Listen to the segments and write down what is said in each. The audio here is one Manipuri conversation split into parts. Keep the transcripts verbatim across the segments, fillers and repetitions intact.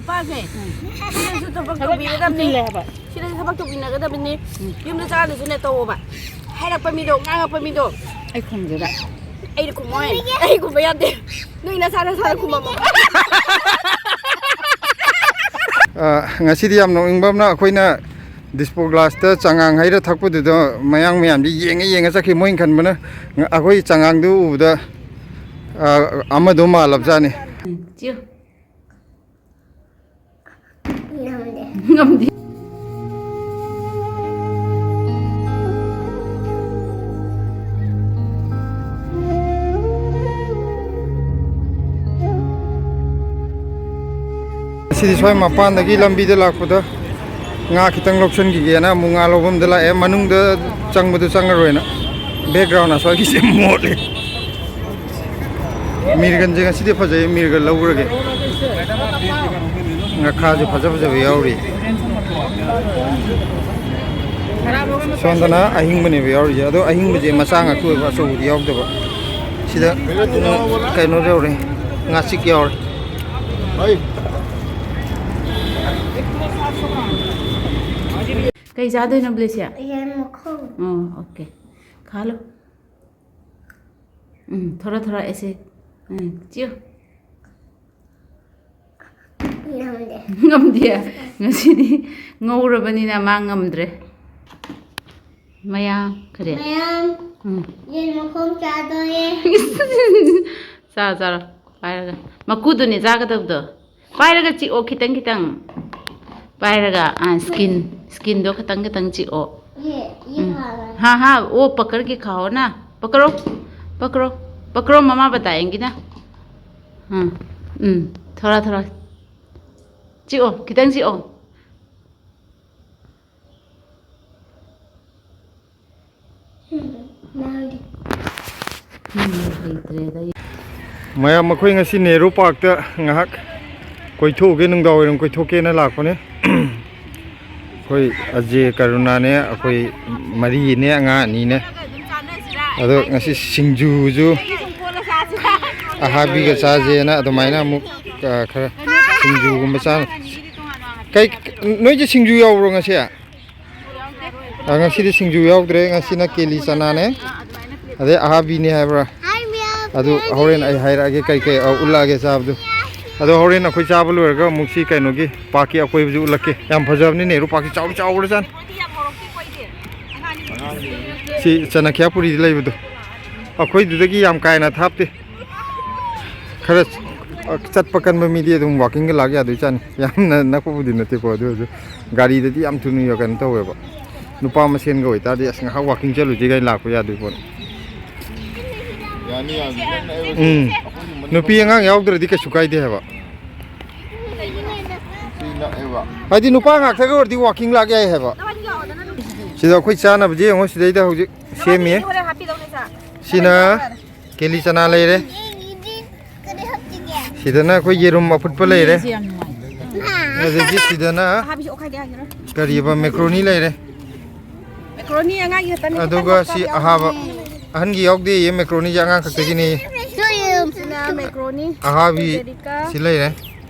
ꯅꯨꯄꯥꯁꯦ ꯁꯤꯗꯁꯨ ꯊꯕꯛ ꯇꯧꯕꯤꯒꯗꯕꯅꯤ꯫ ꯁꯤꯗꯁꯨ ꯊꯕꯛ ꯇꯧꯕꯤꯅꯒꯗꯕꯅꯤ꯫ ꯌꯨꯝꯗ ꯆꯥꯗꯁꯨꯅꯦ ꯇꯧꯑꯣꯕ꯫ ꯍꯥꯏꯔꯛꯄ ꯃꯤꯗꯣ, ꯉꯥꯡꯉꯛꯄ ꯃꯤꯗꯣ꯫ ꯑꯩ ꯈꯨꯝꯗꯦꯗ꯫ ꯑꯩꯅ ꯈꯨꯝꯃꯣꯏ꯫ ꯑꯩ ꯈꯨꯝꯕ ꯌꯥꯗꯦ꯫ ꯅꯣꯏ ꯅꯁꯥ ꯅꯁꯥꯅ ꯈꯨꯝꯃꯝꯃꯣ꯫ ꯑ, ꯉꯁꯤꯗꯤ ꯌꯥꯝ ꯅꯣꯛꯅꯤꯡꯕ ꯑꯃꯅ, ꯑꯩꯈꯣꯏꯅ ꯗꯤꯁꯄꯣ ꯒ꯭ꯂꯥꯁꯇ ꯆꯉꯥꯡ ꯍꯩꯔ ꯊꯛꯄꯗꯨꯗ ꯃꯌꯥꯡ ꯃꯌꯥꯝꯗꯤ ꯌꯦꯡꯉ ꯌꯦꯡꯉ ꯆꯠꯈꯤ꯫ ꯃꯣꯏꯅ ꯈꯟꯕꯅ ꯉ-, ꯑꯩꯈꯣꯏ ꯆꯉꯥꯡꯗꯨ ꯎꯕꯗ, ꯑ, ꯑꯃꯗꯣ ꯃꯥꯜꯂꯕꯖꯥꯠꯅꯤ꯫ ꯎꯝ, ꯆꯤꯌꯨ꯫ ꯉꯝꯗꯦ꯫ ꯉꯝꯗꯦ꯫ ꯉꯁꯤꯗꯤ ꯁ꯭ꯋꯥꯏ ꯃꯄꯥꯟꯗꯒꯤ ꯂꯝꯕꯤꯗ ꯂꯥꯛꯄꯗ ꯉꯥ ꯈꯤꯇꯪ ꯂꯧꯁꯟꯈꯤꯒꯦꯅ ꯑꯃꯨꯛ ꯉꯥ ꯂꯧꯐꯝꯗ ꯂꯥꯛꯑꯦ꯫ ꯃꯅꯨꯡꯗ ꯆꯪꯕꯗꯨ ꯆꯪꯉꯔꯣꯏꯅ꯫ ꯕꯦꯛꯒ꯭ꯔꯥꯎꯟ ꯑꯁ꯭ꯋꯥꯏꯒꯤꯁꯦ ꯃꯣꯠꯂꯦ꯫ ꯃꯤꯔꯒꯟꯁꯦ ꯉꯁꯤꯗꯤ ꯐꯖꯩ, ꯃꯤꯔꯒꯟ ꯂꯧꯔꯒꯦ꯫ ꯉꯥꯈꯥꯁꯦ ꯐꯖ ꯐꯖꯕ ꯌꯥꯎꯔꯤ꯫ ꯁꯣꯝꯗꯅ ꯑꯍꯤꯡꯕꯅꯦꯕ ꯌꯥꯎꯔꯤꯁꯦ, ꯑꯗꯣ ꯑꯍꯤꯡꯕꯁꯦ ꯃꯆꯥ ꯉꯥꯛꯇ ꯑꯣꯏꯕ, ꯑꯆꯧꯕꯗꯤ ꯌꯥꯎꯗꯕ꯫ ꯁꯤꯗ ꯀꯩꯅꯣ ꯌꯧꯔꯦ, ꯉꯥꯆꯤꯛ ꯌꯥꯎꯔꯦ꯫ ꯀꯩ ꯆꯥꯗꯣꯏꯅꯣ, ꯕ꯭ꯂꯦꯁꯤꯌꯥ? ꯌꯦꯟ ꯃꯈꯣꯡ꯫ ꯑꯣ, ꯑꯣꯀꯦ꯫ ꯈꯥꯂꯣ꯫ ꯎꯝ, ꯊꯣꯔꯥ ꯊꯣꯔꯥ ꯑꯦꯁꯦ꯫ ꯎꯝ, ꯆꯤꯌꯣ꯫ ꯉꯝꯗꯦ꯫ ꯉꯝꯗꯦ꯫ ꯉꯁꯤꯗꯤ ꯉꯧꯔꯕꯅꯤꯅ ꯃꯥ ꯉꯝꯗ꯭ꯔꯦ꯫ ꯃꯌꯥꯝ ꯀꯔꯤ? ꯃꯌꯥꯝ, ꯎꯝ꯫ ꯌꯦꯟ ꯃꯈꯣꯡ ꯆꯥꯗꯣꯔꯦ꯫ ꯆꯥꯔꯣ, ꯆꯥꯔꯣ꯫ ꯄꯥꯏꯔꯒ꯫ ꯃꯀꯨꯗꯨꯅꯦ ꯆꯥꯒꯗꯕꯗꯣ꯫ ꯄꯥꯏꯔꯒ ꯆꯤꯛꯑꯣ ꯈꯤꯇꯪ ꯈꯤꯇꯪ꯫ ꯄꯥꯏꯔꯒ, ꯑꯥ, ꯁ꯭ꯀꯤꯟ, ꯁ꯭ꯀꯤꯟꯗꯣ ꯈꯤꯇꯪ ꯈꯤꯇꯪ ꯆꯤꯛꯑꯣ꯫ ये, ये ꯎꯝ꯫ खा रहा है। हाँ, हाँ, वो पकड़ के खाओ ना। पकड़ो, पकड़ो, पकड़ो, मम्मा बताएंगी ना। हाँ, ꯎꯝ, थोड़ा, थोड़ा। ꯆꯤꯛꯑꯣ, ꯈꯤꯇꯪ ꯆꯤꯛꯑꯣ꯫ ꯃꯌꯥꯝ, ꯑꯩꯈꯣꯏ ꯉꯁꯤ ꯅꯦꯍꯔꯨ ꯄꯥꯔꯛꯇ ꯉꯥꯏꯍꯥꯛ ꯀꯣꯏꯊꯣꯛꯎꯒꯦ, ꯅꯨꯡꯗꯥꯡ ꯋꯥꯏꯔꯝ ꯀꯣꯏꯊꯣꯛꯀꯦꯅ ꯂꯥꯛꯄꯅꯦ꯫ ꯑꯩꯈꯣꯏ ꯑꯖꯦ, ꯀꯔꯨꯅꯥꯅꯦ, ꯑꯩꯈꯣꯏ ꯃꯔꯤꯅꯦ, ꯑꯉꯥꯡ ꯑꯅꯤꯅꯦ꯫ ꯑꯗꯣ ꯉꯁꯤ ꯁꯤꯡꯖꯨꯁꯨ ꯑꯍꯥꯕꯤꯒ ꯆꯥꯁꯦꯅ ꯑꯗꯨꯃꯥꯏꯅ ꯑꯃꯨꯛ, ꯑ, ꯈꯔ ꯁꯤꯡꯖꯨꯒꯨꯝꯕ ꯆꯥꯅ꯫ ꯀꯩ, ꯅꯣꯏꯁꯦ ꯁꯤꯡꯖꯨ ꯌꯥꯎꯕ꯭ꯔꯣ ꯉꯁꯤ? ꯑ, ꯉꯁꯤꯗꯤ ꯁꯤꯡꯖꯨ ꯌꯥꯎꯗ꯭ꯔꯦ꯫ ꯉꯁꯤꯅ ꯀꯦꯂꯤ ꯆꯅꯥꯅꯦ, ꯑꯗꯩ ꯑꯍꯥꯕꯤꯅꯦ ꯍꯥꯏꯕ꯭ꯔꯥ? ꯑꯗꯨ ꯍꯣꯔꯦꯟ ꯑꯩ ꯍꯥꯏꯔꯛꯑꯒꯦ, ꯀꯩ ꯀꯩ, ꯑ, ꯎꯠꯂꯛꯑꯒꯦ ꯆꯥꯕꯗꯨ꯫ ꯑꯗꯣ ꯍꯣꯔꯦꯟ ꯑꯩꯈꯣꯏ ꯆꯥꯕ ꯂꯣꯏꯔꯒ ꯑꯃꯨꯛ ꯁꯤ ꯀꯩꯅꯣꯒꯤ ꯄꯥꯔꯛꯀꯤ ꯑꯀꯣꯏꯕꯁꯨ ꯎꯠꯂꯛꯀꯦ꯫ ꯌꯥꯝ ꯐꯖꯕꯅꯤ, ꯅꯦꯍꯔꯨ ꯄꯥꯔꯛꯁꯤ ꯆꯥꯎꯗꯤ ꯆꯥꯎꯈ꯭ꯔꯖꯥꯠꯅꯤ꯫ ꯁꯤ ꯆꯅꯈ꯭ꯌꯥꯄꯨꯔꯤꯗ ꯂꯩꯕꯗꯣ, ꯑꯩꯈꯣꯏꯗꯨꯗꯒꯤ ꯌꯥꯝ ꯀꯥ ꯍꯦꯟꯅ ꯊꯥꯞꯇꯦ꯫ ꯈꯔ ꯆꯠꯄ ꯀꯟꯕ ꯃꯤꯗꯤ ꯑꯗꯨꯝ ꯋꯥꯀꯤꯡꯒ ꯂꯥꯛ ꯌꯥꯗꯣꯏ ꯆꯥꯅꯤ꯫ ꯌꯥꯝꯅ ꯅꯛꯄꯕꯨꯗꯤ ꯅꯠꯇꯦꯀꯣ, ꯑꯗꯨ ꯑꯣꯏꯔꯁꯨ ꯒꯥꯔꯤꯗꯗꯤ ꯌꯥꯝ ꯊꯨꯅ ꯀꯩꯅꯣ ꯇꯧꯋꯦꯕ꯫ ꯅꯨꯄꯥ ꯃꯁꯦꯟꯒ ꯑꯣꯏꯇꯥꯔꯗꯤ ꯑꯁ ꯉꯥꯏꯍꯥꯛ ꯋꯥꯀꯤꯡ ꯆꯠꯂꯨꯁꯤ ꯀꯥꯏꯅ ꯂꯥꯛꯄ ꯌꯥꯗꯣꯏ ꯄꯣꯠꯅꯤ꯫ ꯌꯥꯅꯤ, ꯌꯥꯅꯤ꯫ ꯅꯪꯅ ꯑꯩ ꯎꯝ꯫ ꯑꯩꯈꯣꯏꯒꯤ ꯃꯅꯤꯡ ꯅꯨꯄꯤ ꯑꯉꯥꯡ ꯌꯥꯎꯗ꯭ꯔꯗꯤ ꯀꯩꯁꯨ ꯀꯥꯏꯗꯦ ꯍꯥꯏꯕ꯫ ꯁꯤ ꯅꯛꯑꯦꯕ꯫ ꯍꯥꯏꯗꯤ ꯅꯨꯄꯥ ꯉꯥꯛꯇꯒ ꯑꯣꯏꯔꯗꯤ ꯋꯥꯀꯤꯡ ꯂꯥꯛ ꯌꯥꯏ ꯍꯥꯏꯕ꯫ ꯁꯤꯗ ꯑꯩꯈꯣꯏ ꯆꯥꯅꯕꯁꯦ ꯌꯦꯡꯉꯣ, ꯁꯤꯗꯩꯗ ꯍꯧꯖꯤꯛ ꯁꯦꯝꯃꯤ꯫ ꯁꯤꯅ ꯀꯦꯂꯤ ꯆꯅꯥ ꯂꯩꯔꯦ꯫ ꯁꯤꯗꯅ ꯑꯩꯈꯣꯏ ꯌꯦꯔꯨꯝ ꯑꯐꯨꯠꯄ ꯂꯩꯔꯦ꯫ ꯑꯗꯒꯤ ꯁꯤꯗꯅ ꯀꯔꯤꯕ, ꯃꯦꯀ꯭ꯔꯣꯅꯤ ꯂꯩꯔꯦ꯫ ꯃꯦꯀ꯭ꯔꯣꯅꯤ ꯑꯉꯥꯡꯒꯤ ꯈꯛꯇꯅꯤ, ꯑꯗꯨꯒ ꯁꯤ ꯑꯍꯥꯕ, ꯑꯍꯟꯒꯤ ꯌꯥꯎꯗꯦꯌꯦ, ꯃꯦꯀ꯭ꯔꯣꯅꯤꯁꯦ ꯑꯉꯥꯡ ꯈꯛꯇꯒꯤꯅꯦ꯫ ꯁꯤꯅ ꯃꯦꯀ꯭ꯔꯣꯅꯤ, ꯑꯍꯥꯕꯤ ꯁꯤ ꯂꯩꯔꯦ꯫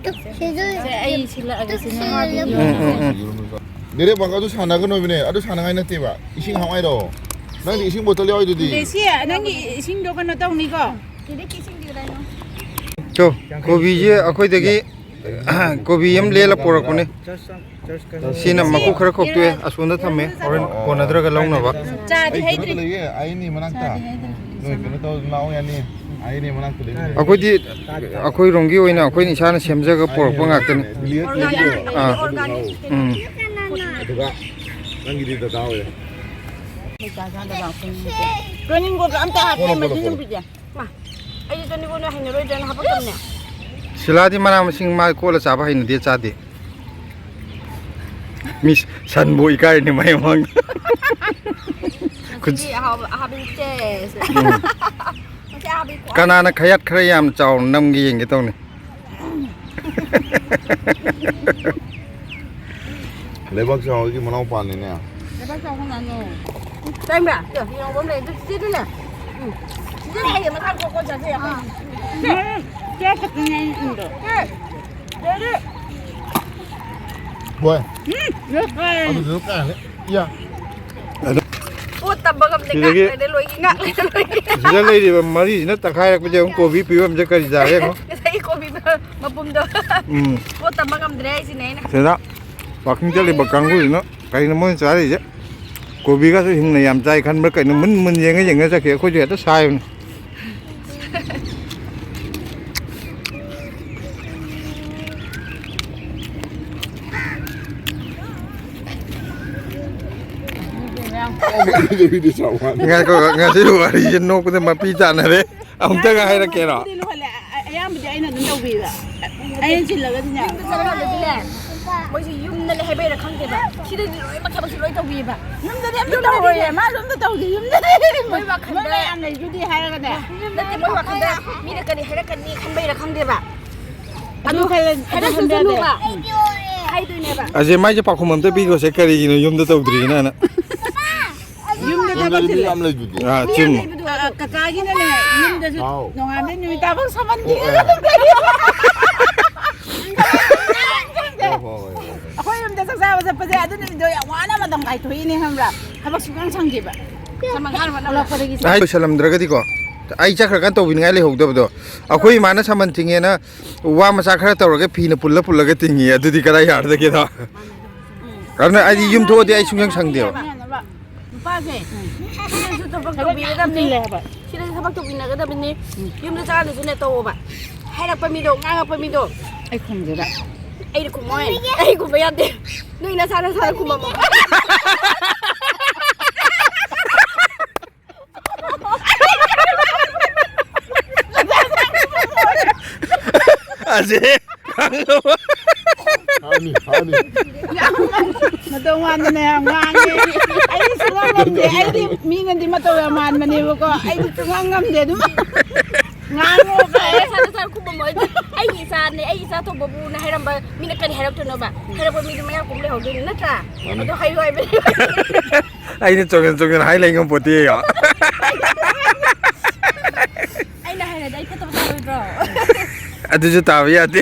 ꯁꯦ, ꯑꯩ ꯁꯤꯜꯂꯛꯑꯒꯦ, ꯁꯤꯅ ꯑꯍꯥꯕꯤ꯫ ꯎꯝ, ꯎꯝ, ꯎꯝ꯫ ꯗꯦꯔꯦꯛ ꯕꯪ, ꯑꯗꯨ ꯁꯥꯟꯅꯒꯅꯣꯕꯅꯦ, ꯑꯗꯨ ꯁꯥꯟꯅꯉꯥꯏ ꯅꯠꯇꯦꯕ꯫ ꯏꯁꯤꯡ ꯍꯥꯞꯉꯥꯏꯔꯣ? ꯅꯪꯗꯤ ꯏꯁꯤꯡ ꯕꯣꯇꯜ ꯌꯥꯎꯔꯤꯗꯨꯗꯤ? ꯗꯦꯁꯤ, ꯅꯪꯒꯤ ꯏꯁꯤꯡꯗꯣ ꯀꯩꯅꯣ ꯇꯧꯅꯤꯀꯣ? ꯆꯣ, ꯀꯣꯕꯤꯁꯦ ꯑꯩꯈꯣꯏꯗꯒꯤ, ꯀꯣꯕꯤ ꯑꯃ ꯂꯦꯜꯂ ꯄꯣꯔꯛꯄꯅꯦ꯫ ꯁꯤꯅ ꯃꯀꯨ ꯈꯔ ꯈꯣꯛꯇꯣꯛꯑꯦ, ꯑꯁꯣꯝꯗ ꯊꯝꯃꯦ, ꯍꯣꯔꯦꯟ ꯀꯣꯟꯅꯗ꯭ꯔꯒ ꯂꯧꯅꯕ꯫ ꯆꯥꯗꯤ ꯑꯩ ꯀꯩꯅꯣꯗ ꯍꯩꯗ꯭ꯔꯤ꯫ ꯂꯩꯌꯦ, ꯑꯥꯏ ꯑꯦꯟ ꯑꯦ ꯃꯅꯥꯛꯇ꯫ ꯆꯥꯗꯤ ꯍꯩꯗ꯭ꯔꯤ꯫ ꯅꯣꯏ ꯀꯩꯅꯣ ꯇꯧ, ꯂꯥꯛꯑꯣ, ꯌꯥꯅꯤ꯫ ꯑꯥꯏ ꯑꯦꯟ ꯑꯦ ꯃꯅꯥꯛꯇ ꯂꯩꯕꯅꯦ꯫ ꯑꯩꯈꯣꯏꯗꯤ, ꯑꯩꯈꯣꯏꯔꯣꯝꯒꯤ ꯑꯣꯏꯅ ꯑꯩꯈꯣꯏꯅ ꯏꯁꯥꯅ ꯁꯦꯝꯖꯔꯒ ꯄꯣꯔꯛꯄ ꯉꯥꯛꯇꯅꯤ꯫ Organic, ꯑꯥ꯫ Organic꯫ ꯎꯝ꯫ ꯑꯗꯨꯒ ꯅꯪꯒꯤꯗꯤ ꯗꯗꯥ ꯑꯣꯏꯔꯦ꯫ ꯇ꯭ꯔꯦꯅꯤꯡ ꯕꯣꯔꯗ ꯑꯝꯇ ꯍꯥꯞꯄꯦ, ꯄꯣꯔꯣ, ꯄꯣꯔꯣ, ꯃꯁꯤ ꯄꯣꯔꯣ꯫ ꯅꯨꯄꯤꯁꯦ꯫ ꯃꯥ, ꯑꯩꯗꯤ ꯇ꯭ꯔꯦꯅꯤꯡ ꯕꯣꯔꯗ ꯍꯩꯅꯔꯣꯏꯗ꯭ꯔꯅ ꯍꯥꯄꯛꯇꯕꯅꯦ꯫ ꯁꯤꯂꯥꯗꯤ ꯃꯅꯥ ꯃꯁꯤꯡ ꯃꯥ ꯀꯣꯠꯂ ꯆꯥꯕ ꯍꯩꯅꯗꯦ, ꯆꯥꯗꯦ꯫ ꯃꯤꯁ ꯁꯟꯕꯨ ꯏꯀꯥꯏꯔꯤꯅꯦ ꯃꯥꯏ ꯃꯃꯥꯡꯗ꯫ ꯉꯁꯤꯗꯤ ꯑꯍꯥꯎꯕ, ꯑꯍꯥꯎꯕ ꯆꯦꯁ꯫ ꯎꯝ꯫ ꯉꯁꯤ ꯑꯍꯥꯎꯕ ꯀꯣ-, ꯀꯅꯥꯅ ꯈꯌꯥꯠ ꯈꯔ ꯌꯥꯝ ꯆꯥꯎꯅ ꯅꯝꯒꯦ ꯌꯦꯡꯒꯦ ꯇꯧꯅꯤ꯫ ꯂꯩꯕꯥꯛ ꯆꯥꯎꯕꯒꯤ ꯃꯅꯥꯎꯄꯥꯅꯤꯅꯦ꯫ ꯂꯩꯕꯥꯛ ꯆꯥꯎꯕ ꯉꯥꯅꯨ꯫ ꯆꯪꯕ꯭ꯔꯥ? ꯌꯦꯡꯉꯣ, ꯌꯦꯡꯉꯣ, ꯑꯃ ꯂꯩ꯫ ꯑꯗꯨ ꯆꯤꯆꯦꯗꯨꯅꯦ꯫ ꯎꯝ꯫ ꯆꯤꯆꯦ ꯍꯌꯦꯡ ꯃꯈꯥ ꯀꯣꯛ ꯀꯣꯟ ꯆꯥꯁꯦ꯫ ꯎꯝ꯫ ꯆꯦ ꯈꯛꯇꯅꯦ ꯑꯩꯅ ꯎꯝꯗꯣ꯫ ꯆꯦ꯫ ꯍꯣꯏ꯫ ꯑꯗꯨꯁꯨ ꯀꯥꯏꯅ꯫ ꯏꯌꯥ꯫ ꯑꯗꯨ ꯄꯣꯠ ꯇꯝꯕ ꯉꯝꯗꯦ꯫ ꯁꯤꯗꯒꯤ ꯉꯥꯛ ꯂꯩꯔꯦ ꯂꯣꯏꯒꯤ, ꯉꯥꯛ ꯂꯩꯔꯦ ꯂꯣꯏꯒꯤ꯫ ꯁꯤꯗ ꯂꯩꯔꯤꯕ ꯃꯔꯤꯁꯤꯅ ꯇꯛꯈꯥꯏꯔꯛꯄꯁꯦ ꯑꯃꯨꯛ ꯀꯣꯕꯤ ꯄꯤꯕꯝꯁꯦ ꯀꯔꯤ ꯆꯥꯒꯦ ꯌꯦꯡꯉꯣ꯫ ꯉꯁꯥꯏꯒꯤ ꯀꯣꯕꯤ ꯃꯄꯨꯝꯗꯣ꯫ ꯎꯝ꯫ ꯄꯣꯠ ꯇꯝꯕ ꯉꯝꯗ꯭ꯔꯦ ꯍꯥꯏꯁꯤꯅꯦ ꯑꯩꯅ꯫ ꯁꯤꯗ ꯋꯥꯀꯤꯡ ꯆꯠꯂꯤꯕ ꯀꯥꯡꯕꯨꯁꯤꯅ ꯀꯩꯅꯣ ꯃꯣꯏꯅ ꯆꯥꯔꯤꯁꯦ? ꯀꯣꯕꯤꯒꯁꯨ ꯍꯤꯡꯅ ꯌꯥꯝ ꯆꯥꯏ ꯈꯟꯕ꯭ꯔꯥ ꯀꯩꯅꯣ, ꯃꯨꯟ ꯃꯨꯟ ꯌꯦꯡꯉ ꯌꯦꯡꯉ ꯆꯠꯈꯤ꯫ ꯑꯩꯈꯣꯏꯁꯨ ꯍꯦꯛꯇ ꯁꯥꯏꯕꯅꯤ꯫ ꯉꯥꯏꯈꯣ, ꯉꯁꯤ ꯋꯥꯔꯤꯁꯦ ꯅꯣꯛꯄꯗ ꯃꯄꯤ ꯇꯥꯟꯅꯔꯦ꯫ ꯑꯃꯨꯛꯇꯒ ꯍꯥꯏꯔꯛꯀꯦꯔꯣ? ꯑꯗꯨꯗꯤ ꯂꯣꯏꯍꯜꯂꯦ꯫ ꯑ-, ꯑꯌꯥꯝꯕꯗꯤ ꯑꯩꯅ ꯑꯗꯨꯝ ꯇꯧꯕꯤꯕ꯫ ꯑꯩꯅ ꯆꯤꯜꯂꯒꯗꯤꯅꯦ꯫ ꯌꯨꯝꯗ ꯆꯠꯂꯀꯥꯟꯗꯗꯤꯅꯦ, ꯃꯣꯏꯁꯦ ꯌꯨꯝꯗ ꯂꯩ ꯍꯥꯏꯕꯩꯔꯥ ꯈꯪꯗꯦꯕ, ꯁꯤꯗꯗꯤ ꯂꯣꯏꯅꯃꯛ ꯊꯕꯛꯁꯦ ꯂꯣꯏ ꯇꯧꯕꯤꯌꯦꯕ꯫ ꯌꯨꯝꯗꯗꯤ ꯑꯝꯇ ꯇꯧꯔꯣꯏꯌꯦ, ꯃꯥꯁꯨ ꯑꯝꯇ ꯇꯧꯗꯦ ꯌꯨꯝꯗꯗꯤ꯫ ꯃꯣꯏ ꯋꯥꯈꯜꯗ ꯃꯣꯏ ꯃꯌꯥꯝ ꯂꯩꯗꯨꯗꯤ ꯍꯥꯏꯔꯒꯅꯦ꯫ ꯅꯠꯇꯦ, ꯃꯣꯏ ꯋꯥꯈꯜꯗ ꯃꯤꯅ ꯀꯔꯤ ꯍꯥꯏꯔꯛꯀꯅꯤ ꯈꯟꯕꯩꯔꯥ ꯈꯪꯗꯦꯕ꯫ ꯑꯗꯨ ꯑꯗꯨ ꯈꯜꯂ-, ꯑꯗꯨ ꯍꯥꯏꯔꯛꯁꯅꯨꯕ꯫ ꯈꯟꯕ ꯌꯥꯗꯦ꯫ ꯍꯥꯏꯗꯣꯏꯅꯦꯕ꯫ ꯑꯁꯦ ꯃꯥꯏꯁꯦ ꯄꯥꯎꯈꯨꯝ ꯑꯝꯇ ꯄꯤꯈꯣꯁꯦ, ꯀꯔꯤꯒꯤꯅꯣ ꯌꯨꯝꯗ ꯇꯧꯗ꯭ꯔꯤꯅ? ꯌꯨꯝꯗ ꯌꯨꯝꯗꯗꯤ ꯊꯕꯛ ꯃꯤ ꯆꯤꯜꯂꯦ꯫ ꯌꯥꯝ ꯂꯩꯗꯨꯗꯤ꯫ ꯑꯥ, ꯆꯨꯝꯃꯤ꯫ ꯑ, ꯑ, ꯀꯀꯥꯒꯤꯅꯅꯦ, ꯌꯨꯝꯗꯁꯨ ꯍꯥꯎ꯫ ꯅꯣꯡꯉꯥꯟꯕꯗꯩ ꯅꯨꯃꯤꯠ ꯇꯥꯕꯧ ꯁꯝꯍꯟꯗꯦ꯫ ꯑꯣ, ꯑꯣ꯫ ꯍꯣꯏ, ꯍꯣꯏ, ꯍꯣꯏ, ꯍꯣꯏ꯫ ꯑꯩꯈꯣꯏ ꯌꯨꯝꯗ ꯆꯥꯛ ꯆꯥꯕ ꯆꯠꯄꯁꯦ ꯑꯗꯨ ꯅꯨꯃꯤꯠꯇꯣ ꯌꯥꯝ ꯋꯥꯅ ꯃꯇꯝ ꯀꯥꯏꯊꯣꯛꯏꯅꯦ ꯈꯪꯕ꯭ꯔꯥ? ꯊꯕꯛ ꯁꯨꯡꯁꯪ ꯁꯪꯗꯦꯕ꯫ ꯍꯜꯂꯛꯄꯗꯒꯤ꯫ ꯍꯥꯏ ꯂꯣꯏꯁꯜꯂꯝꯗ꯭ꯔꯒꯗꯤꯀꯣ, ꯑꯩ ꯆꯠꯈ꯭ꯔꯀꯥꯟ ꯇꯧꯕꯤꯅꯤꯡꯉꯥꯏ ꯂꯩꯍꯧꯗꯕꯗꯣ, ꯑꯩꯈꯣꯏ ꯏꯃꯥꯅ ꯁꯃꯟ ꯊꯤꯡꯉꯦꯅ ꯋꯥ ꯃꯆꯥ ꯈꯔ ꯇꯧꯔꯒ ꯐꯤꯅ ꯄꯨꯜꯂ ꯄꯨꯜꯂꯒ ꯇꯤꯡꯉꯤ, ꯑꯗꯨꯗꯤ ꯀꯗꯥꯏ ꯌꯥꯔꯗꯒꯦꯗꯣ? ꯑꯗꯨꯅ ꯑꯩꯗꯤ ꯌꯨꯝ ꯊꯣꯛꯑꯗꯤ ꯑꯩ ꯁꯨꯡꯁꯪ ꯁꯪꯗꯦꯕ꯫ ꯅꯨꯄꯥꯁꯦ ꯁꯤꯗꯁꯨ ꯊꯕꯛ ꯇꯧꯕꯤꯒꯗꯕꯅꯤ꯫ ꯆꯤꯜꯂꯦ ꯍꯥꯏꯕ꯫ ꯁꯤꯗꯁꯨ ꯊꯕꯛ ꯇꯧꯕꯤꯅꯒꯗꯕꯅꯤ꯫ ꯌꯨꯝꯗ ꯆꯠꯂꯁꯨꯅꯦ ꯇꯧꯑꯣꯕ꯫ ꯍꯥꯏꯔꯛꯄ ꯃꯤꯗꯣ, ꯉꯥꯡꯉꯛꯄ ꯃꯤꯗꯣ꯫ ꯑꯩ ꯈꯨꯝꯗꯦꯕ꯫ ꯑꯩꯅ ꯈꯨꯝꯃꯣ ꯍꯥꯏꯅꯦ꯫ ꯑꯩ ꯈꯨꯝꯕ ꯌꯥꯗꯦ꯫ ꯅꯣꯏ ꯅꯁꯥ ꯅꯁꯥꯅ ꯈꯨꯝꯃꯝꯃꯣ꯫ ꯑꯁꯦ꯫ ꯍꯥꯅꯤ, ꯍꯥꯅꯤ꯫ ꯃꯇꯧ ꯃꯥꯟꯗꯅ ꯌꯥꯝ ꯉꯥꯡꯉꯦ꯫ ꯑꯩꯗꯤ ꯁꯨꯡꯉꯝ ꯉꯝꯗꯦ꯫ ꯑꯩꯗꯤ ꯃꯤꯅꯗꯤ ꯃꯇꯧ ꯌꯥꯝ ꯃꯥꯟꯕꯅꯦꯕꯀꯣ꯫ ꯑꯩꯗꯤ ꯁꯨꯡꯉꯝ ꯉꯝꯗꯦ ꯑꯗꯨꯝ꯫ ꯉꯥꯡꯉꯣ ꯀꯥꯏ꯫ ꯏꯁꯥꯗ ꯏꯁꯥꯗ ꯈꯨꯝꯃꯝꯃꯣ꯫ ꯑꯩꯗꯤ ꯑꯩꯒꯤ ꯏꯆꯥꯅꯦ, ꯑꯩꯒꯤ ꯏꯆꯥ ꯊꯣꯛꯄꯕꯨꯅ ꯍꯥꯏꯔꯝꯕ ꯃꯤꯅ ꯀꯔꯤ ꯍꯥꯏꯔꯛꯇꯣꯏꯅꯣꯕ? ꯍꯥꯏꯔꯛꯄ ꯃꯤꯗꯨ ꯃꯌꯥ ꯀꯨꯝ ꯂꯩꯍꯧꯗꯣꯏꯅꯤ ꯅꯠꯇ꯭ꯔꯥ? ꯃꯥꯅꯤ꯫ ꯑꯗꯣ ꯍꯥꯏꯌꯨ ꯍꯥꯏꯕꯅꯦ꯫ ꯑꯩꯅ ꯆꯣꯡꯁꯤꯟ ꯆꯣꯡꯁꯤꯟ ꯍꯥꯏ ꯂꯩ ꯉꯝꯄꯣꯠꯇꯦꯌꯣ꯫ ꯑꯩꯅ ꯍꯥꯏꯔꯗꯤ ꯑꯩ ꯐꯠꯇꯕ ꯇꯥꯔꯣꯏꯗ꯭ꯔꯣ? ꯑꯗꯨꯁꯨ ꯇꯥꯕ ꯌꯥꯗꯦ꯫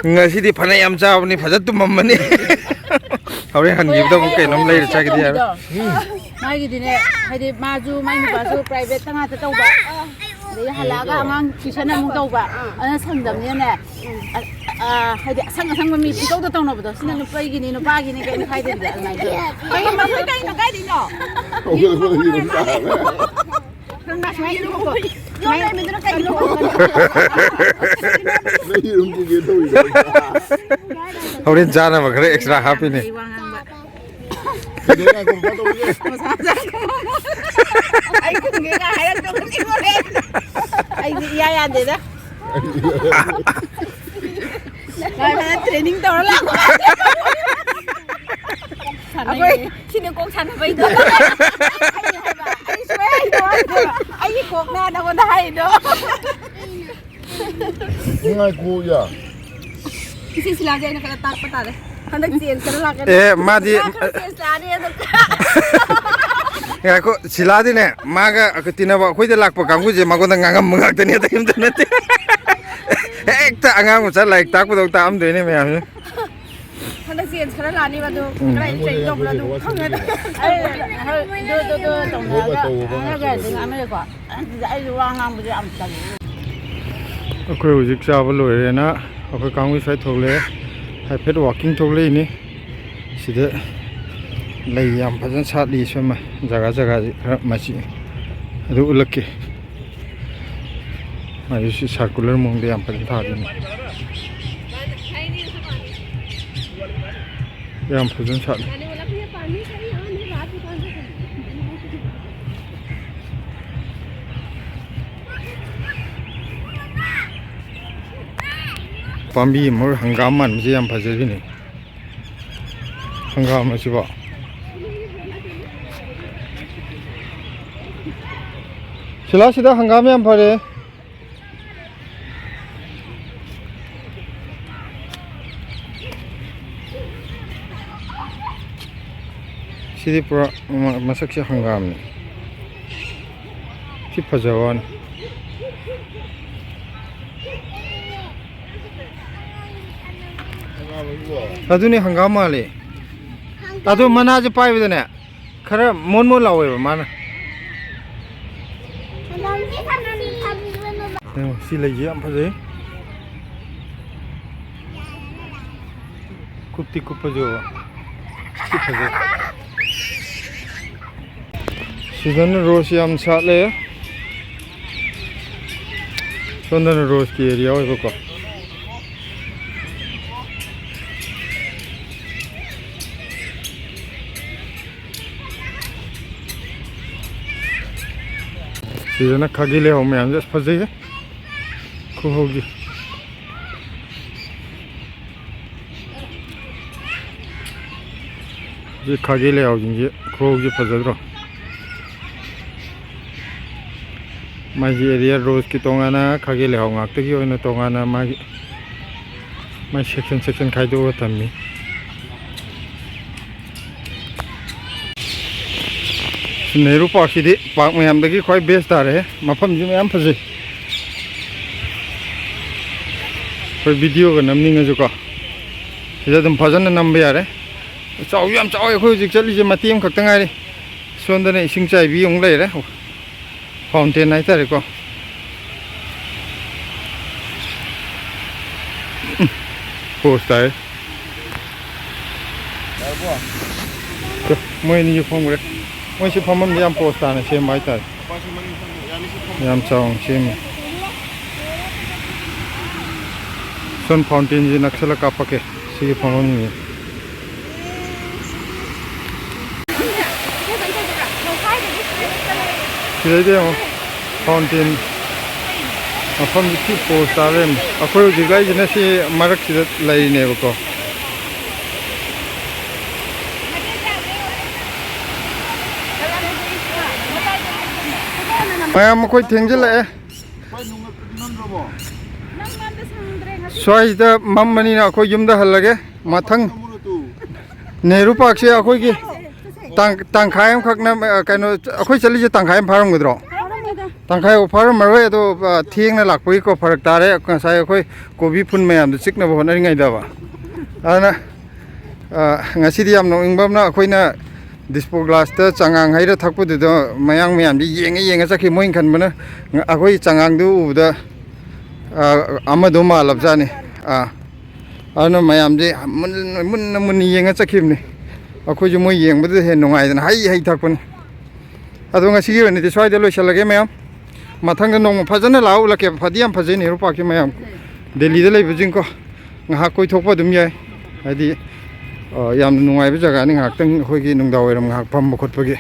ꯉꯁꯤꯗꯤ ꯐꯅ ꯌꯥꯝ ꯆꯥꯕꯅꯤ, ꯐꯖ ꯇꯨꯝꯃꯝꯃꯅꯤ꯫ ꯍꯣꯔꯦꯟ ꯍꯟꯈꯤꯕꯗ ꯑꯃꯨꯛ ꯀꯩꯅꯣꯝ ꯂꯩꯔ ꯆꯥꯒꯦꯗꯤ ꯌꯥꯔꯣꯏ꯫ ꯃꯥꯒꯤꯗꯤꯅꯦ, ꯍꯥꯏꯗꯤ ꯃꯥꯁꯨ ꯃꯥꯏ ꯅꯨꯄꯥꯁꯨ ꯄ꯭ꯔꯥꯏꯚꯦꯠꯇ ꯉꯥꯛꯇ ꯇꯧꯕ, ꯑꯗꯩ ꯍꯜꯂꯛꯑꯒ ꯑꯉꯥꯡ ꯇ꯭ꯌꯨꯁꯟ ꯑꯃꯨꯛ ꯇꯧꯕ, ꯑꯗꯨꯅ ꯁꯪꯗꯕꯅꯤꯅꯅꯦ꯫ ꯑ, ꯑ, ꯍꯥꯏꯗꯤ ꯑꯁꯪ ꯑꯁꯪꯕ ꯃꯤ ꯄꯨꯡꯇꯧꯗ ꯇꯧꯅꯕꯗꯣ, ꯁꯤꯅ ꯅꯨꯄꯤꯒꯤꯅꯤ ꯅꯨꯄꯥꯒꯤꯅꯤ ꯀꯩꯅꯣ ꯈꯥꯏꯗꯕꯤꯗ ꯑꯗꯨꯃꯥꯏꯅ ꯇꯧꯋꯦ꯫ ꯀꯩꯅꯣ ꯃꯈꯣꯏ ꯀꯩꯅꯣ ꯀꯥꯏꯗꯩꯅꯣ? ꯍꯧꯒꯠꯂꯛꯄꯗ ꯌꯦꯔꯨꯝ ꯆꯥꯔꯦ꯫ ꯅꯪ ꯁꯨꯃꯥꯏꯅ ꯏꯔꯨꯀꯣ꯫ ꯁꯨꯃꯥꯏꯅ ꯏꯔꯨꯕꯗꯨꯅ ꯀꯩꯅꯣ? ꯅꯪ ꯌꯦꯔꯨꯝ ꯄꯨꯒꯦ ꯇꯧꯔꯤꯗꯣ꯫ ꯍꯣꯔꯦꯟ ꯆꯥꯅꯕ ꯈꯔ ꯑꯦꯛꯁꯇ꯭ꯔꯥ ꯍꯥꯞꯄꯤꯅꯦ꯫ ꯑꯩ ꯋꯥ ꯉꯥꯡꯕ꯫ ꯀꯩꯗꯧꯔꯦ? ꯉꯥꯏꯈꯣ, ꯀꯃꯥꯏ ꯇꯧꯔꯤꯒꯦ? ꯃꯁꯥ ꯃꯁꯥ ꯈꯨꯝꯃꯣ꯫ ꯑꯩ ꯈꯨꯝꯒꯦꯒ ꯍꯥꯏꯔꯛꯇꯕꯅꯤ ꯍꯣꯔꯦꯟ꯫ ꯑꯩꯗꯤ ꯏꯌꯥ ꯌꯥꯗꯦꯗ꯫ ꯃꯥ ꯐꯖꯅ training ꯇꯧꯔ ꯂꯥꯛꯄ꯫ ꯑꯩꯈꯣꯏ ꯁꯤꯅ ꯀꯣꯛ ꯁꯥꯟꯅꯕꯩꯗꯣ꯫ ꯑꯩ ꯍꯥꯏꯕ, ꯑꯩ ꯁꯨꯃꯥꯏ ꯍꯥꯏꯗꯣ ꯍꯥꯏꯗꯣ꯫ ꯑꯩꯒꯤ ꯀꯣꯛꯅ ꯅꯉꯣꯟꯗ ꯍꯥꯏꯔꯤꯗꯣ꯫ ꯉꯥꯏꯈꯣ ꯌꯥ꯫ ꯏꯆꯦ ꯁꯤꯂꯥꯁꯦ ꯑꯩꯅ ꯈꯔ ꯇꯥꯛꯄ ꯇꯥꯔꯦ꯫ ꯍꯟꯗꯛ change ꯈꯔ ꯂꯥꯛꯀꯅꯤ꯫ ꯑꯦ, ꯃꯥꯗꯤ ꯃꯥ ꯈꯔ change ꯂꯥꯛꯑꯅꯤ ꯑꯗꯨꯝ꯫ ꯉꯥꯏꯈꯣ, ꯁꯤꯂꯥꯗꯤꯅꯦ, ꯃꯥꯒ ꯇꯤꯟꯅꯕ ꯑꯩꯈꯣꯏꯗ ꯂꯥꯛꯄ ꯀꯥꯡꯕꯨꯁꯦ ꯃꯉꯣꯟꯗ ꯉꯥꯡꯉꯝꯕ ꯉꯥꯛꯇꯅꯦ, ꯑꯇꯩ ꯑꯝꯇ ꯅꯠꯇꯦ꯫ ꯍꯦꯛꯇ ꯑꯉꯥꯡ ꯃꯆꯥ ꯂꯥꯏꯔꯤꯛ ꯇꯥꯛꯄꯗꯧ ꯇꯥꯛꯑꯝꯗꯣꯏꯅꯦ ꯃꯌꯥꯝꯁꯦ꯫ ꯍꯟꯗꯛ change ꯈꯔ ꯂꯥꯛꯑꯅꯤꯕ ꯑꯗꯨ꯫ ꯎꯝ꯫ ꯀꯗꯥꯏꯗ change ꯇꯧꯕ꯭ꯔꯥ ꯑꯗꯨ ꯈꯪꯉꯦ꯫ ꯑꯩ, ꯍꯣꯏ, ꯑꯗꯨ, ꯑꯗꯨ, ꯑꯗꯨ ꯇꯧꯅꯔꯒ ꯉꯥꯡꯅꯕ ꯌꯥꯏꯗꯤ ꯉꯥꯡꯅꯔꯦꯀꯣ꯫ ꯑꯗꯨꯗ ꯑꯩꯁꯨ ꯋꯥ ꯉꯥꯡꯕꯁꯦ ꯌꯥꯝ ꯇꯜꯂꯤ꯫ ꯑꯩꯈꯣꯏ ꯍꯧꯖꯤꯛ ꯆꯥꯕ ꯂꯣꯏꯔꯦꯅ ꯑꯩꯈꯣꯏ ꯀꯥꯡꯒꯨ ꯁ꯭ꯋꯥꯏ ꯊꯣꯛꯂꯛꯑꯦ꯫ ꯍꯥꯏꯐꯦꯠ walking ꯊꯣꯛꯂꯛꯏꯅꯤ꯫ ꯁꯤꯗ ꯂꯩ ꯌꯥꯝ ꯐꯖꯅ ꯁꯥꯠꯂꯤ ꯁꯣꯝ ꯖꯒꯥ ꯖꯒꯥꯁꯤ ꯈꯔ ꯃꯆꯤ꯫ ꯑꯗꯨ ꯎꯠꯂꯛꯀꯦ꯫ ꯃꯥꯁꯨ ꯁꯤ circular ꯃꯑꯣꯡꯗ ꯌꯥꯝ ꯐꯖꯅ ꯊꯥꯗꯣꯏꯅꯤ꯫ ꯌꯥꯝ ꯐꯖꯅ ꯁꯥꯠꯂꯤ꯫ ꯄꯥꯝꯕꯤ ꯑꯃ ꯍꯪꯒꯥꯝ ꯃꯥꯟꯕꯁꯦ ꯌꯥꯝ ꯐꯖꯔꯤꯅꯦ꯫ ꯍꯪꯒꯥꯝ ꯑꯁꯤꯕꯣ꯫ ꯁꯤꯂꯥ, ꯁꯤꯗ ꯍꯪꯒꯥꯝ ꯌꯥꯝ ꯐꯔꯦ꯫ ꯁꯤꯗꯤ ꯄꯨꯔꯥ ꯃ-, ꯃꯁꯛꯁꯦ ꯍꯪꯒꯥꯝꯅꯤ꯫ ꯊꯤ ꯐꯖꯕ ꯋꯥꯅꯤ꯫ ꯑꯗꯨꯅꯦ ꯍꯪꯒꯥꯝ ꯃꯥꯜꯂꯦ꯫ ꯑꯗꯣ ꯃꯅꯥꯁꯦ ꯄꯥꯏꯕꯗꯅꯦ ꯈꯔ ꯃꯣꯟ ꯃꯣꯟ ꯂꯥꯎꯋꯦꯕ ꯃꯥꯅ꯫ ꯍꯪꯒꯥꯝꯁꯦ ꯁꯥꯟꯅꯅꯤ ꯊꯥꯕꯤꯕꯅꯣ? ꯌꯦꯡꯉꯣ, ꯁꯤ ꯂꯩꯁꯦ ꯌꯥꯝ ꯐꯖꯩ꯫ ꯀꯨꯞꯇꯤ ꯀꯨꯞꯄꯁꯨ ꯊꯤ ꯐꯖꯩ꯫ ꯁꯤꯗꯅ ꯔꯣꯁ ꯌꯥꯝ ꯁꯥꯠꯂꯦ꯫ ꯁꯣꯝꯗꯅ ꯔꯣꯁꯀꯤ ꯑꯦꯔꯤꯌꯥ ꯑꯣꯏꯕꯀꯣ꯫ ꯁꯤꯗꯅ ꯈꯥꯒꯤ ꯂꯩꯍꯥꯎ ꯃꯌꯥꯝꯁꯦ ꯑꯁ ꯐꯖꯩꯍꯦ꯫ ꯈꯨꯍꯧꯁꯦ꯫ ꯁꯤ ꯈꯥꯒꯤ ꯂꯩꯍꯥꯎꯁꯤꯡꯁꯦ ꯈꯨꯍꯧꯁꯦ ꯐꯖꯗ꯭ꯔꯣ? ꯃꯥꯒꯤ ꯑꯦꯔꯤꯌꯥ ꯔꯣꯁꯀꯤ ꯇꯣꯉꯥꯟꯅ, ꯈꯥꯒꯤ ꯂꯩꯍꯥꯎ ꯉꯥꯛꯇꯒꯤ ꯑꯣꯏꯅ ꯇꯣꯉꯥꯟꯅ ꯃꯥꯒꯤ, ꯃꯥꯒꯤ ꯁꯦꯛꯁꯟ ꯁꯦꯛꯁꯟ ꯈꯥꯏꯗꯣꯛꯑꯒ ꯊꯝꯃꯤ꯫ ꯅꯦꯍꯔꯨ ꯄꯥꯔꯛꯁꯤꯗꯤ ꯄꯥꯔꯛ ꯃꯌꯥꯝꯗꯒꯤ ꯈ꯭ꯋꯥꯏ ꯕꯦꯁ ꯇꯥꯔꯦꯍꯦ꯫ ꯃꯐꯝꯁꯤ ꯃꯌꯥꯝ ꯐꯖꯩ꯫ ꯑꯩꯈꯣꯏ ꯚꯤꯗꯤꯑꯣꯒ ꯅꯝꯅꯤꯡꯉꯁꯨꯀꯣ, ꯁꯤꯗ ꯑꯗꯨꯝ ꯐꯖꯅ ꯅꯝꯕ ꯌꯥꯔꯦ꯫ ꯆꯥꯎꯁꯨ ꯌꯥꯝ ꯆꯥꯎꯋꯦ꯫ ꯑꯩꯈꯣꯏ ꯍꯧꯖꯤꯛ ꯆꯠꯂꯤꯁꯦ ꯃꯇꯦꯛ ꯑꯃꯈꯛꯇ ꯉꯥꯏꯔꯤ꯫ ꯁꯣꯝꯗꯅ ꯏꯁꯤꯡ ꯆꯥꯏꯕꯤ ꯑꯃꯨꯛ ꯂꯩꯔꯦ꯫ ꯐꯥꯎꯟꯇꯦꯟ ꯍꯥꯏꯇꯥꯔꯦꯀꯣ꯫ ꯎꯝ, ꯄꯣꯁ ꯇꯥꯏ꯫ ꯃꯣꯏ ꯑꯅꯤꯁꯨ ꯐꯝꯈ꯭ꯔꯦ꯫ ꯃꯣꯏꯁꯤ ꯐꯝꯐꯝꯁꯦ ꯌꯥꯝ ꯄꯣꯁ ꯇꯥꯅ ꯁꯦꯝꯕ ꯍꯥꯏꯇꯥꯔꯦ꯫ ꯌꯥꯝ ꯆꯥꯎꯅ ꯁꯦꯝꯃꯤ꯫ ꯁꯣꯝ ꯐꯥꯎꯟꯇꯦꯟꯁꯤ ꯅꯛꯁꯜꯂ ꯀꯥꯞꯄꯛꯀꯦ꯫ ꯁꯤꯒꯤ ꯐꯝꯐꯝꯁꯤ꯫ ꯁꯤꯗꯩꯗ ꯌꯦꯡꯉꯣ, ꯐꯥꯎꯟꯇꯦꯟ ꯃꯐꯝꯁꯤ ꯊꯤ ꯄꯣꯁ ꯇꯥ ꯂꯩꯔꯝꯃꯤ꯫ ꯑꯩꯈꯣꯏ ꯍꯧꯖꯤꯛ ꯂꯩꯔꯤꯁꯤꯅ ꯁꯤ ꯃꯔꯛꯁꯤꯗ ꯂꯩꯔꯤꯅꯦꯕꯀꯣ꯫ ꯃꯌꯥꯝ ꯑꯩꯈꯣꯏ ꯊꯦꯡꯖꯤꯜꯂꯛꯑꯦ꯫ ꯁ꯭ꯋꯥꯏꯁꯤꯗ ꯃꯝꯕꯅꯤꯅ ꯑꯩꯈꯣꯏ ꯌꯨꯝꯗ ꯍꯜꯂꯒꯦ꯫ ꯃꯊꯪ ꯅꯦꯍꯔꯨ ꯄꯥꯔꯛꯁꯦ ꯑꯩꯈꯣꯏꯒꯤ ꯇꯥꯡ-, ꯇꯪꯈꯥꯏ ꯑꯃꯈꯛꯅ, ꯑ, ꯀꯩꯅꯣ, ꯑꯩꯈꯣꯏ ꯆꯠꯂꯤꯁꯦ ꯇꯪꯈꯥꯏ ꯑꯃ ꯐꯥꯔꯝꯒꯗ꯭ꯔꯣ? ꯐꯥꯔꯝꯃꯣꯏꯗ꯫ ꯇꯪꯈꯥꯏ ꯐꯥꯔꯝꯃꯔꯣꯏ꯫ ꯑꯗꯣ, ꯑ, ꯊꯦꯡꯅ ꯂꯥꯛꯄꯒꯤꯀꯣ ꯐꯔꯛ ꯇꯥꯔꯦ꯫ ꯉꯁꯥꯏ ꯑꯩꯈꯣꯏ ꯀꯣꯕꯤ ꯐꯨꯟ ꯃꯌꯥꯝꯗꯣ ꯆꯤꯛꯅꯕ ꯍꯣꯠꯅꯔꯤꯉꯩꯗꯕ꯫ ꯑꯗꯨꯅ, ꯑ, ꯉꯁꯤꯗꯤ ꯌꯥꯝ ꯅꯣꯛꯅꯤꯡꯕ ꯑꯃꯅ, ꯑꯩꯈꯣꯏꯅ ꯗꯤꯁꯄꯣ ꯒ꯭ꯂꯥꯁꯇ ꯆꯉꯥꯡ ꯍꯩꯔ ꯊꯛꯄꯗꯨꯗ ꯃꯌꯥꯡ ꯃꯌꯥꯝꯗꯤ ꯌꯦꯡꯉ ꯌꯦꯡꯉ ꯆꯠꯈꯤ꯫ ꯃꯣꯏꯅ ꯈꯟꯕꯅ ꯑꯩꯈꯣꯏ ꯆꯉꯥꯡꯗꯨ ꯎꯕꯗ, ꯑ, ꯑꯃꯗꯣ ꯃꯥꯜꯂꯕꯖꯥꯠꯅꯤ꯫ ꯑꯥ, ꯑꯗꯨꯅ ꯃꯌꯥꯝꯁꯦ ꯃꯨꯟꯅ, ꯃꯨꯟꯅ, ꯃꯨꯟꯅ ꯌꯦꯡꯉ ꯆꯠꯈꯤꯕꯅꯤ꯫ ꯑꯩꯈꯣꯏꯁꯨ ꯃꯣꯏ ꯌꯦꯡꯕꯗꯨꯗ ꯍꯦꯟꯅ ꯅꯨꯡꯉꯥꯏꯗꯅ ꯍꯩ ꯍꯩ ꯊꯛꯄꯅꯤ꯫ ꯑꯗꯣ ꯉꯁꯤꯒꯤ ꯑꯣꯏꯅꯗꯤ ꯁ꯭ꯋꯥꯏꯗ ꯂꯣꯏꯁꯤꯜꯂꯒꯦ ꯃꯌꯥꯝ꯫ ꯃꯊꯪꯗ ꯅꯣꯡꯃ ꯐꯖꯅ ꯂꯥꯛꯑ ꯎꯠꯂꯛꯀꯦ꯫ ꯐꯗꯤ ꯌꯥꯝ ꯐꯖꯩ ꯅꯦꯍꯔꯨ ꯄꯥꯔꯛꯀꯤ ꯃꯌꯥꯝ꯫ ꯗꯦꯜꯂꯤꯗ ꯂꯩꯕꯁꯤꯡꯀꯣ, ꯉꯥꯏꯍꯥꯛ ꯀꯣꯏꯊꯣꯛꯄ ꯑꯗꯨꯝ ꯌꯥꯏ꯫ ꯍꯥꯏꯗꯤ, ꯑ, ꯌꯥꯝꯅ ꯅꯨꯡꯉꯥꯏꯕ ꯖꯒꯥꯅꯤ, ꯉꯥꯏꯍꯥꯛꯇꯪ ꯑꯩꯈꯣꯏꯒꯤ ꯅꯨꯡꯗꯥꯡ ꯋꯥꯏꯔꯝ ꯉꯥꯏꯍꯥꯛ ꯐꯝꯕ ꯈꯣꯠꯄꯒꯤ꯫